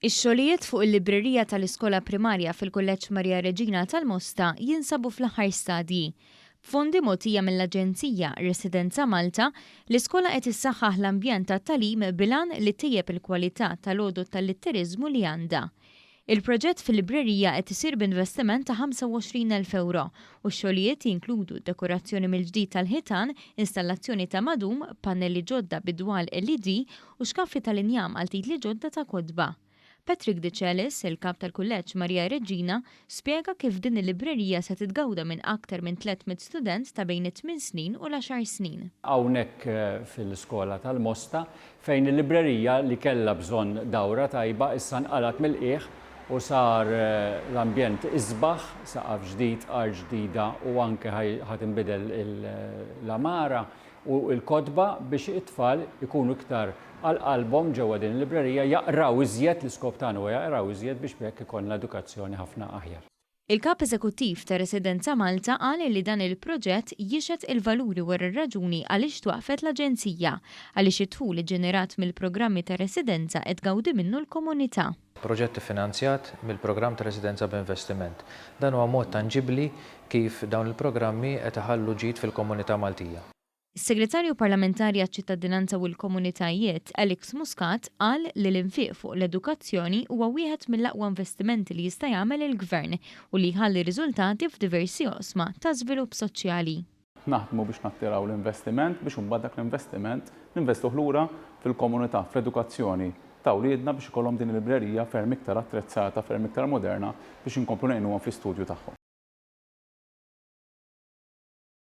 Ix-xogħlijiet fuq il-librerija tal-iskola primarja fil-Kulleġġ Maria Reġina tal-Mosta jinsabu fl-aħħar stadji. B'fondi mogħtija mill-Aġenzija Residenza Malta, l-iskola qed issaħħaħ l-ambjent tat-tagħlim bil-għan li ttejjeb il-kwalità tal-għodod tal-litteriżmu li għandha. Il-proġett fil-librerija qed isir b'investiment ta' 25,000 ewro u x-xogħlijiet jinkludu dekorazzjoni mill-ġdid tal-ħitan, installazzjoni ta' madum, pannelli ġodda bi dwal LED u xkaffi tal-injam għal titli ġodda ta' kotba. Patrick Decelis, il-Kap tal-Kulleġġ Maria Reġina, spjega kif din il-librerija se titgawda minn aktar minn 300 student ta' bejn it-tmien snin u l-għaxar snin. Hawnhekk fil-iskola tal-Mosta fejn il-librerija li kellha bżonn dawra tajba issa nqalgħet mill-qiegħ u sar l-ambjent isbaħ, saqaf ġdid, art ġdida u anke ħa tinbidel l-għamara u l-kotba biex it-tfal ikunu iktar għal qalbhom ġewwa din il-librerija, jaqraw iżjed, l-iskop tagħna huwa jaqraw iżjed biex b'hekk ikollna edukazzjoni ħafna aħjar. Il-Kap Eżekuttiv ta' Residenza Malta qal li dan il-proġett jixhed il-valuri wara r-raġuni għaliex twaqqfet l-aġenzija, għaliex id-dħul iġġenerat mill-programmi ta' residenza qed tgawdi minnu l-komunità. Proġett iffinanzjat mill-Programm ta' Residenza b'Investiment. Dan huwa mod tanġibbli kif dawn il-programmi qed iħallu ġid fil-komunità Maltija. Is-Segretarju Parlamentari għaċ-Ċittadinanza u l-Komunitajiet, Alex Muscat, qal li l-infiq fuq l-edukazzjoni huwa wieħed mill-aqwa investimenti li jista' jagħmel il-Gvern u li jħalli riżultati f'diversi oqsma ta' żvilupp soċjali. Naħdmu biex nattiraw l-investiment biex imbagħad dak l-investiment ninvestuh lura fil-komunità, fl-edukazzjoni ta' wliedna biex ikollhom din il-librerija ferm iktar attrezzata, ferm iktar moderna biex inkomplu ngħinuhom fl-istudju tagħhom.